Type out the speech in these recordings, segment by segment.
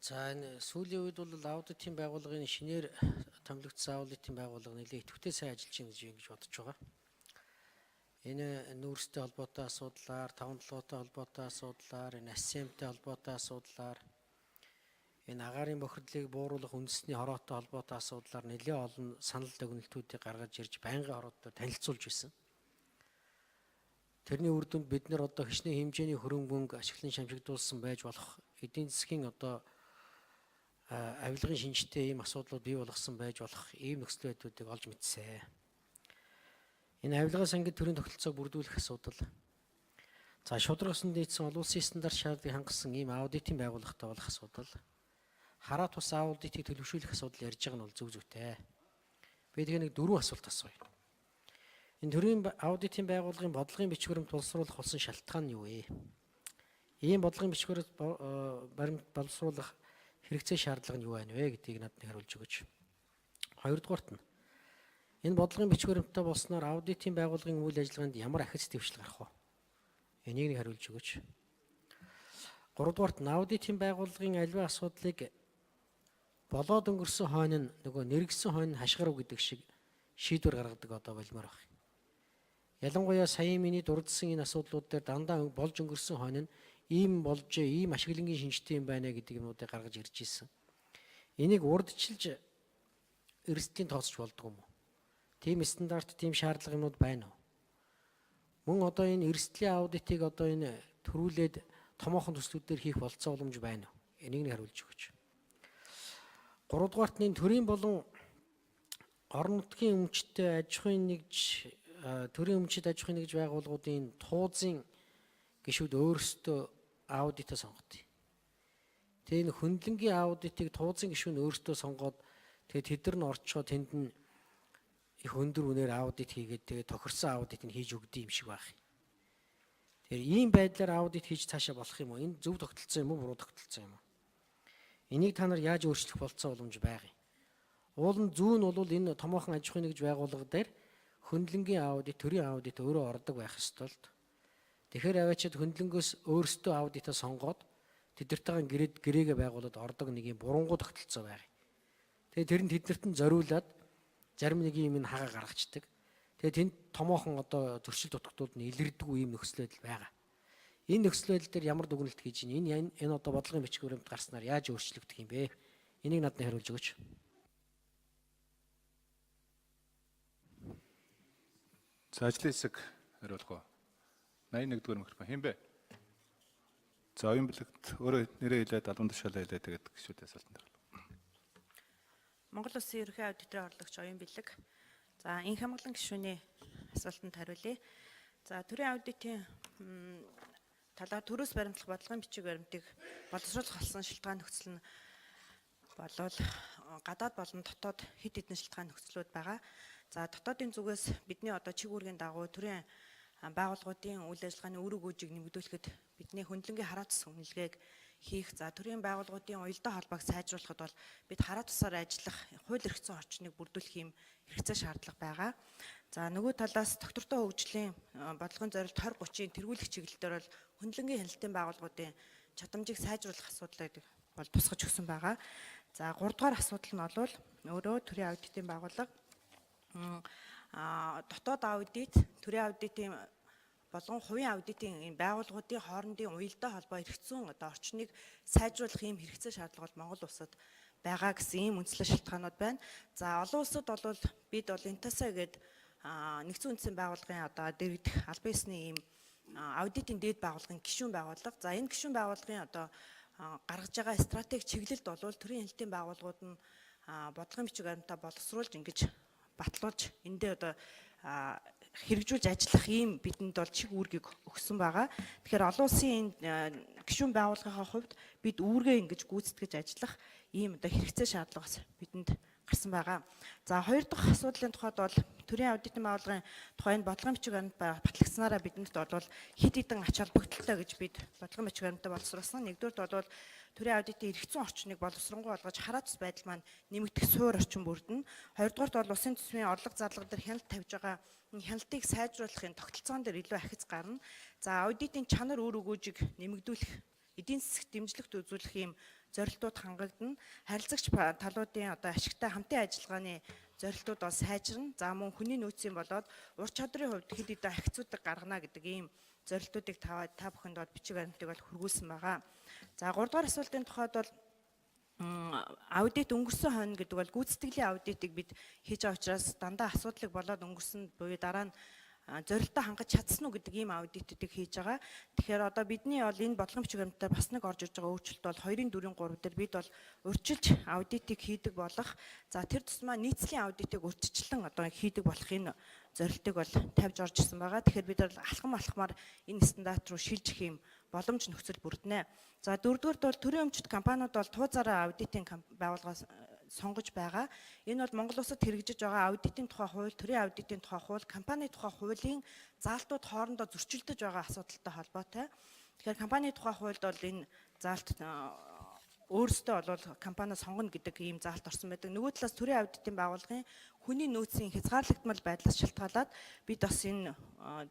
За, энэ сүүлийн үед бол аудитын байгууллагын шинээр томилогдсон аудитын байгууллага нэлээд идэвхтэй сайн ажиллаж байна гэж ингэж бодож байгаа. Энэ нүүрстэй холбоотой асуудлаар, 5-7-тай холбоотой асуудлаар, энэ АСМ-тэй холбоотой асуудлаар, энэ агаарын бохирдлыг бууруулах үндэсний хороотой холбоотой асуудлаар нэлээд олон санал дүгнэлтүүдийг гаргаж ирж байнгын хороотой танилцуулж байсан. Тэрний үр дүнд бид нар одоо хичнээн хэмжээний хөрөнгө мөнгө ашиглан шамшигдуулсан байж болох, эдийн засгийн одоо авилгын шинжтэй ийм асуудлууд бий болгосон байж болох ийм нөхцөл байдлуудыг олж мэдсэн. Энэ авилгаа сангид төрийн тогтолцоог бүрдүүлэх асуудал. За, шударга ёсонд нийцсэн олон улсын стандарт шаардлагыг хангасан ийм аудитын байгууллагатай болох асуудал. Хараа тус аудитыг төлөвшүүлэх асуудал ярьж байгаа нь бол зөв зүйтэй. Би тэгээ нэг дөрвөн асуулт асууя. Энэ төрийн аудитын байгууллагын бодлогын бичиг баримт боловсруулах болсон шалтгаан нь юу вэ? Ийм бодлогын бичиг баримт боловсруулах хэрэгцээ шаардлага нь юу байна вэ гэдгийг надад хариулж өгөөч. Хоёрдугаарт нь энэ бодлогын бичиг баримттай болсноор аудитын байгууллагын үйл ажиллагаанд ямар ахиц дэвшил гарах вэ? Энийг нэг хариулж өгөөч. Гуравдугаарт нь аудитын байгууллагын аливаа асуудлыг болоод өнгөрсөн хойно нь нөгөө нэргэсэн хойно хашгирав гэдэг шиг шийдвэр гаргадаг одоо болмоор байх. Ялангуяа саяын миний дурдсан энэ асуудлууд дээр дандаа болж өнгөрсөн хойно нь ийм болжээ, ийм ашиглангийн шинжтэй юм байна гэдэг юмнуудыг гаргаж ирж ирсэн. Энийг урдчилж эрсдлийн тооцож болдгоо юм уу? Тийм стандарт, тийм шаардлага юмнууд байна уу? Мөн одоо энэ эрсдлийн аудитыг одоо энэ төрүүлээд томоохон төслүүд дээр хийх болцоо боломж байна уу? Энийг нь хариулж өгөөч. Гуравдугаарт нь төрийн болон орон нутгийн өмчтэй аж ахуйн нэгж, төрийн өмчит аж ахуйн нэгж байгууллагуудын туузын гишүүд өөрсдөө аудитаа сонгодог. Тэгээ энэ хөндлөнгийн аудитыг туузын гишүүн өөрсдөө сонгоод, тэгээ тэд нар нь орчхоо тэнд нь их өндөр үнээр аудит хийгээд, тэгээ тохирсон аудит нь хийж өгдөг юм шиг байх. Тэгэхээр ийм байдлаар аудит хийж цаашаа болох юм уу? Энэ зөв тогтолцоо юм уу, буруу тогтолцоо юм уу? Энийг та нар яаж өөрчлөх болцоо боломж байгаа юм? Уул нь зүүн нь бол энэ томоохон аж ахуйн нэгж байгууллага дээр хөндлөнгийн аудит, төрийн аудит өөрөө ордог байх ёстой л. Тэгэхээр аваачаад хөндлөнгөөс өөрсдөө аудитаа сонгоод тэднэртэйгээ гэрээд гэрээгээ байгуулад ордог нэг юм бурангуй тогтолцоо байгаа. Тэгээ тэр нь тэднэрт нь зориулаад зарим нэг юм хагаа гаргацдаг. Тэгээ тэнд томоохон одоо зөрчил дутагдууд нь илэрдэггүй ийм нөхцөл байдал байгаа. Энэ нөхцөл байдал дээр ямар дүгнэлт хийж байна? Энэ одоо бодлогын бичиг баримт гарснаар яаж өөрчлөгдөх юм бэ? Энийг надад хариулж өгөөч. За, ажлын хэсэг хариулах уу? 81 дугаар микрофон хэн бэ? За, оюун бэлэгт өөрөө нэрээ хэлээд, албан тушаалаа хэлээд, тэгээд гишүүдийн асуултанд хариулах. Монгол Улсын ерөнхий аудиторын орлогч Оюун Бэлэг. За, инх хамгаалан гишүүний асуултанд хариулъя. За, төрийн аудитын талаар төрөөс баримтлах бодлогын бичиг баримтыг боловсруулах болсон шалтгаан нөхцөл нь болвол гадаад болон дотоод хэд хэдэн шалтгаан нөхцлүүд байгаа. За, дотоодын зүгээс бидний одоо чиг үүргийн дагуу төрийн байгууллагуудын үйл ажиллагааны үр өгөөжийг нэмэгдүүлэхэд бидний хөндлөнгийн хараа тус үнэлгээг хийх, за, төрийн байгууллагуудын уялдаа холбоог сайжруулахад бол бид хараа тусаар ажиллах хууль эрх зүйн орчныг бүрдүүлэх юм хэрэгцээ шаардлага байгаа. За, нөгөө талаас доктортой хөгжлийн бодлогын зорилт 20 30-ын тэргүүлэх чиглэл дээр бол хөндлөнгийн хяналтын байгууллагуудын чадамжийг сайжруулах асуудлыг бол тусгаж өгсөн байгаа. За, 3 дугаар асуудал нь бол өөрөө төрийн аудитын байгууллага дотоод аудит, төрийн аудитын болон хувийн аудитын энэ байгууллагуудын хоорондын уялдаа холбоо эрх зүйн одоо орчныг сайжруулах ийм хэрэгцээ шаардлага бол Монгол улсад байгаа гэсэн ийм үндслэн шалтгаанууд байна. За, олон улсад бол бид бол Интаса гээд нэгдсэн үндэсний байгууллагын одоо дэрэгдэх албан ёсны ийм аудитын дээд байгууллагын гишүүн байгууллага. За, энэ гишүүн байгууллагын одоо гаргаж байгаа стратеги чиглэлд бол төрийн хяналтын байгууллагууд нь бодлогын бичиг баримтаа боловсруулж, ингэж батлуулж, эндээ одоо хэрэгжүүлж ажиллах ийм бидэнд бол чиг үүргийг өгсөн байгаа. Тэгэхээр олон улсын энэ гишүүн байгууллагынхаа хувьд бид үүргээ ингэж гүйцэтгэж ажиллах ийм одоо хэрэгцээ шаардлага бас бидэнд гарсан байгаа. За, хоёр дахь асуудлын тухайд бол төрийн аудитын байгууллагын тухай энэ бодлогын бичиг баримт батлагдсанараа бидэнд бол хэд хэдэн ач холбогдолтой гэж бид бодлогын бичиг баримтаа боловсруулсан. Нэгдүгээрт бол төрийн аудитын эрх зүйн орчныг боловсронгуй болгож хараа тус байдал маань нэмэгдэх суур орчин бүрдэнэ. Хоёрдугаарт бол улсын төсвийн орлого зарлага дээр хяналт тавьж байгаа энэ хяналтыг сайжруулахын тогтолцоон дээр илүү ахиц гарна. За, аудитын чанар үр өгөөжийг нэмэгдүүлэх, эдийн засагт дэмжлэгт үзүүлэх ийм зорилтууд хангагдана. Харилцагч талуудын одоо ашигтай хамтын ажиллагааны зорилтууд бол сайжирна. За мөн хүний нөөцийн болоод ур чадрын хувьд хэд хэдэн ахицуудыг гаргана гэдэг ийм зорилтуудыг та бүхэнд бол бичиг баримтыг бол хүргүүлсэн байгаа. За 3 дугаар асуултын тухайд бол аудит өнгөрсөн хойно гэдэг бол гүйцэтгэлийн аудитыг бид хийж байгаа учраас дандаа асуудлыг болоод өнгөрсөн буюу дараа нь зорилтоо хангаж чадсан уу гэдэг ийм аудитуудыг хийж байгаа. Тэгэхээр одоо бидний бол энэ бодлогын бичиг баримтаар бас нэг орж ирж байгаа өөрчлөлт бол 2-ын 4-ын 3 дээр бид бол урьдчилж аудитыг хийдэг болох. За тэр тусмаа нийцлийн аудитыг урьдчилан одоо хийдэг болох энэ зорилтыг бол тавьж орж ирсэн байгаа. Тэгэхээр бид бол алхам алхмаар энэ стандарт руу шилжих юм боломж нөхцөл бүрднэ. За дөрөвдүгээрт бол төрийн өмчт компаниуд бол тууцаараа аудитын байгууллагаас сонгож байгаа. Энэ бол Монгол улсад хэрэгжиж байгаа аудитын тухай хууль, төрийн аудитын тухай хууль, компани тухай хуулийн заалтууд хоорондоо зөрчилдөж байгаа асуудалтай холбоотой. Тэгэхээр компани тухай хуульд бол энэ заалт өөрсдөө бол компани сонгоно гэдэг ийм заалт орсон байдаг. Нөгөө талаас төрийн аудитын байгууллагын хүний нөөцийн хязгаарлагдмал байдлаас шалтгаалаад бид бас энэ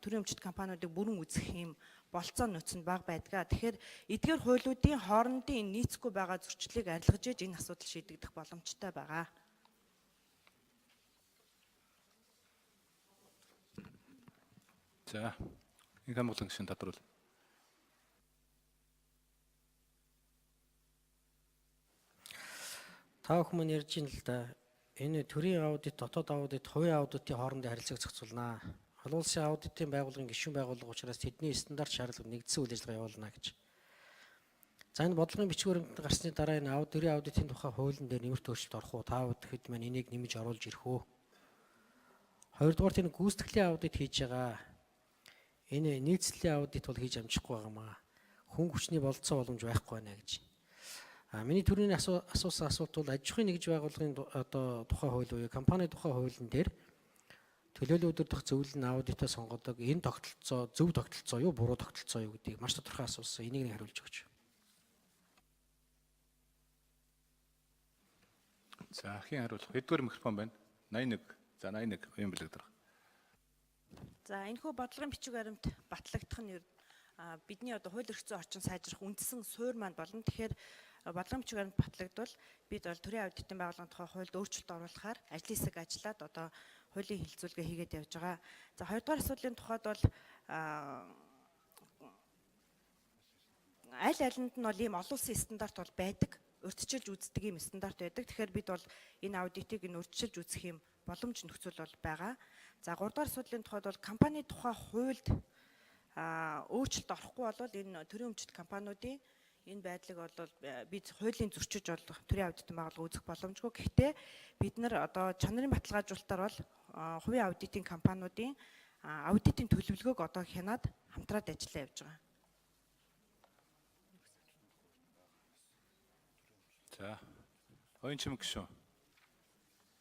төрийн өмчт компаниудыг бүрэн үзэх ийм болцоо нөөц нь бага байдаг. Тэгэхээр эдгээр хуулиудын хоорондын энэ нийцэхгүй байгаа зөрчлийг арилгаж иж энэ асуудал шийдэгдэх боломжтой байгаа. За инх хамгаалан гишүүн тодруул. Та бүхэн маань ярьж ин л да. Энэ төрийн аудит, дотоод аудит, хувийн аудитын хоорондын харилцааг зохицуулнаа. Олон улсын аудитын байгууллагын гишүүн байгууллага учраас тэдний стандарт шаардлага нэгдсэн үйл ажиллагаа явуулна гэж. За энэ бодлогын бичиг баримтанд гарсны дараа энэ аудит, төрийн аудитын тухай хуулийн дээр нэмэлт өөрчлөлт орох уу? Та бүхэд маань энийг нэмж оруулж ирэх үү? Хоёрдугаар энэ гүйцэтгэлийн аудит хийж байгаа. Энэ нийцлийн аудит бол хийж амжихгүй байгаа маа. Хүн хүчний болцоо боломж байхгүй байна гэж. А миний төрийн асуусан асуулт бол аж ахуйн нэгж байгууллагын одоо тухай хууль буюу компани тухай хуулийн дээр төлөөлөл удирдах зөвлөл нь аудитаа сонгодог энэ тогтолцоо зөв тогтолцоо юу буруу тогтолцоо юу гэдгийг маш тодорхой асуусан. Энийг нэг хариулж өгч. За хэн хариулах? Хэддүгээр микрофон байна? 81. За 81 оюун бэлэг дарга. За энэхүү бодлогын бичиг баримт батлагдах нь бидний одоо хууль эрх зүйн орчин сайжрах үндсэн суурь маань болно. Тэгэхээр бодлогын бичиг баримт батлагдвал бид бол төрийн аудитын байгууллагын тухай хуульд өөрчлөлт оруулахаар ажлын хэсэг ажиллаад одоо хуулийн хэлэлцүүлгээ хийгээд явж байгаа. За хоёрдугаар асуудлын тухайд бол аль алинд нь бол ийм олон улсын стандарт бол байдаг. Урьдчилж үздэг ийм стандарт байдаг. Тэгэхээр бид бол энэ аудитыг энэ урьдчилж үзэх юм боломж нөхцөл бол байгаа. За гуравдугаар асуудлын тухайд бол компани тухай хуульд өөрчлөлт орохгүй бол энэ төрийн өмчт компаниудын энэ байдлыг бол бид хуулийн зөрчиж бол төрийн аудитын байгууллага үзэх боломжгүй. Гэхдээ бид нар одоо чанарын баталгаажуулалтаар бол хувийн аудитын компаниудын аудитын төлөвлөгөөг одоо хянаад хамтраад ажиллаа явж байгаа. За оюун чимэг гишүүн.